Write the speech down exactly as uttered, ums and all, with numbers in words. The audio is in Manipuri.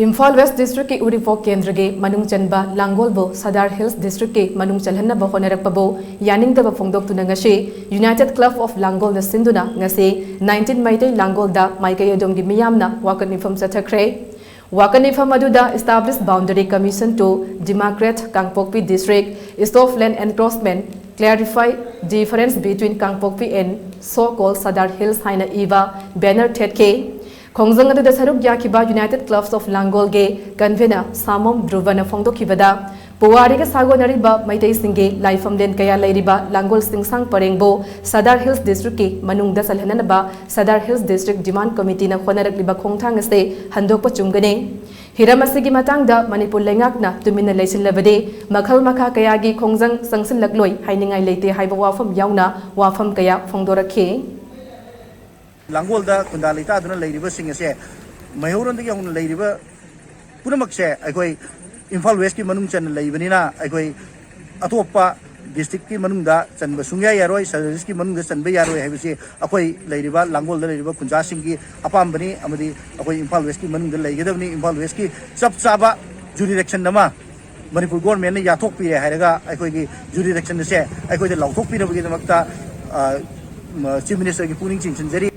ꯏꯝꯐꯥꯜ ꯋꯦꯁ ꯗꯤꯁꯇ꯭ꯔꯤꯛꯀꯤ ꯎꯔꯤꯄꯣꯛ ꯀꯦꯟꯗ꯭ꯔꯒꯤ ꯃꯅꯨꯡ ꯆꯟꯕ ꯂꯥꯡꯒꯣꯜꯕꯨ ꯁꯔꯗꯥꯔ ꯍꯤꯜꯁ ꯗꯤꯁꯇ꯭ꯔꯤꯛꯀꯤ ꯃꯅꯨꯡ ꯆꯜꯍꯟꯅꯕ ꯍꯣꯠꯅꯔꯛꯄꯕꯨ ꯌꯥꯅꯤꯡꯗꯕ ꯐꯣꯡꯗꯣꯛꯇꯨꯅ ꯉꯁꯤ ꯌꯨꯅꯥꯏꯇꯦꯗ ꯀ꯭ꯂꯕ ꯑꯣꯐ ꯂꯥꯡꯒꯣꯜꯅ ꯁꯤꯟꯗꯨꯅ ꯉꯁꯤ ꯅꯥꯏꯟꯇꯤꯟ ꯃꯩꯇꯩ ꯂꯥꯡꯒꯣꯜꯗ ꯃꯥꯏꯀꯩ ꯑꯗꯣꯝꯒꯤ ꯃꯤꯌꯥꯝꯅ ꯋꯥꯀꯠ ꯃꯤꯐꯝ ꯆꯠꯊꯈ꯭ꯔꯦ꯫ ꯋꯥꯀꯠ ꯃꯤꯐꯝ ꯑꯗꯨꯗ Established Boundary Commission to Democratic Kangpokpi District, Stop Land Encroachment, Clarify Difference Between Kangpokpi and So Called Sadar Hills ꯍꯥꯏꯅ ꯏꯕ ꯕꯦꯅꯔ ꯊꯦꯠꯈꯤ꯫ ꯈꯣꯡꯖꯪ ꯑꯗꯨꯗ ꯁꯔꯨꯛ ꯌꯥꯈꯤꯕ ꯌꯨꯅꯥꯏꯇꯦꯗ ꯀ꯭ꯂꯕꯁ ꯑꯣꯐ ꯂꯥꯡꯒꯣꯜꯒꯤ ꯀꯟꯚꯦꯅꯔ ꯁꯥꯃꯣꯝ ꯙ꯭ꯔꯨꯕꯅ ꯐꯣꯡꯗꯣꯛꯈꯤꯕꯗ, ꯄꯨꯋꯥꯔꯤꯒ ꯁꯥꯒꯣꯟꯅꯔꯤꯕ ꯃꯩꯇꯩꯁꯤꯡꯒꯤ ꯂꯥꯏꯐꯝꯂꯦꯟ ꯀꯌꯥ ꯂꯩꯔꯤꯕ ꯂꯥꯡꯒꯣꯜ ꯆꯤꯡꯁꯥꯡ ꯄꯔꯦꯡꯕꯨ ꯁꯔꯗꯥꯔ ꯍꯤꯜꯁ ꯗꯤꯁꯇ꯭ꯔꯤꯛꯀꯤ ꯃꯅꯨꯡꯗ ꯆꯜꯍꯟꯅꯅꯕ ꯁꯔꯗꯥꯔ ꯍꯤꯜꯁ ꯗꯤꯁꯇ꯭ꯔꯤꯛ ꯗꯤꯃꯥꯟꯗ ꯀꯃꯤꯇꯤꯅ ꯍꯣꯠꯅꯔꯛꯂꯤꯕ ꯈꯣꯡꯊꯥꯡ ꯑꯁꯤ ꯍꯟꯗꯣꯛꯄ ꯆꯨꯝꯒꯅꯤ꯫ ꯍꯤꯔꯝ ꯑꯁꯤꯒꯤ ꯃꯇꯥꯡꯗ ꯃꯅꯤꯄꯨꯔ ꯂꯩꯉꯥꯛꯅ ꯇꯨꯃꯤꯟꯅ ꯂꯩꯁꯤꯜꯂꯕꯗꯤ ꯃꯈꯜ ꯃꯈꯥ ꯀꯌꯥꯒꯤ ꯈꯣꯡꯖꯪ ꯆꯪꯁꯤꯜꯂꯛꯂꯣꯏ ꯍꯥꯏꯅꯤꯡꯉꯥꯏ ꯂꯩꯇꯦ ꯍꯥꯏꯕ ꯋꯥꯐꯝ ꯌꯥꯎꯅ ꯋꯥꯐꯝ ꯀꯌꯥ ꯐꯣꯡꯗꯣꯔꯛꯈꯤ꯫ ꯂꯥꯡꯒꯣꯜꯗ ꯈꯨꯟꯗꯥ ꯂꯩꯇꯥꯗꯨꯅ ꯂꯩꯔꯤꯕꯁꯤꯡ ꯑꯁꯦ ꯃꯩꯍꯧꯔꯣꯟꯗꯒꯤ ꯍꯧꯅ ꯂꯩꯔꯤꯕ ꯄꯨꯝꯅꯃꯛꯁꯦ ꯑꯩꯈꯣꯏ ꯏꯝꯐꯥꯜ ꯋꯦꯁꯀꯤ ꯃꯅꯨꯡ ꯆꯟꯅ ꯂꯩꯕꯅꯤꯅ ꯑꯩꯈꯣꯏ ꯑꯇꯣꯞꯄ ꯗꯤꯁꯇ꯭ꯔꯤꯛꯀꯤ ꯃꯅꯨꯡꯗ ꯆꯟꯕ ꯁꯨꯡꯌꯥ ꯌꯥꯔꯣꯏ, ꯁꯕ ꯗꯤꯁꯇ꯭ꯔꯤꯛꯀꯤ ꯃꯅꯨꯡꯗ ꯆꯟꯕ ꯌꯥꯔꯣꯏ ꯍꯥꯏꯕꯁꯤ ꯑꯩꯈꯣꯏ ꯂꯩꯔꯤꯕ ꯂꯥꯡꯒꯣꯜꯗ ꯂꯩꯔꯤꯕ ꯈꯨꯟꯖꯥꯁꯤꯡꯒꯤ ꯑꯄꯥꯝꯕꯅꯤ꯫ ꯑꯃꯗꯤ ꯑꯩꯈꯣꯏ ꯏꯝꯐꯥꯜ ꯋꯦꯁꯀꯤ ꯃꯅꯨꯡꯗ ꯂꯩꯒꯗꯕꯅꯤ꯫ ꯏꯝꯐꯥꯜ ꯋꯦꯁꯀꯤ ꯆꯞ ꯆꯥꯕ ꯖꯨꯔꯤꯗꯤꯛꯁꯟ ꯑꯃ ꯃꯅꯤꯄꯨꯔ ꯒꯣꯔꯃꯦꯟꯅ ꯌꯥꯊꯣꯛꯄꯤꯔꯦ ꯍꯥꯏꯔꯒ ꯑꯩꯈꯣꯏꯒꯤ ꯖꯨꯔꯤꯗꯤꯛꯁꯟ ꯑꯁꯦ ꯑꯩꯈꯣꯏꯗ ꯂꯥꯎꯊꯣꯛꯄꯤꯅꯕꯒꯤꯗꯃꯛꯇ ꯆꯤꯐ ꯃꯤꯅꯤꯁꯇꯔꯒꯤ ꯄꯨꯛꯅꯤꯡ ꯆꯤꯡꯁꯤꯟꯖꯔꯤ꯫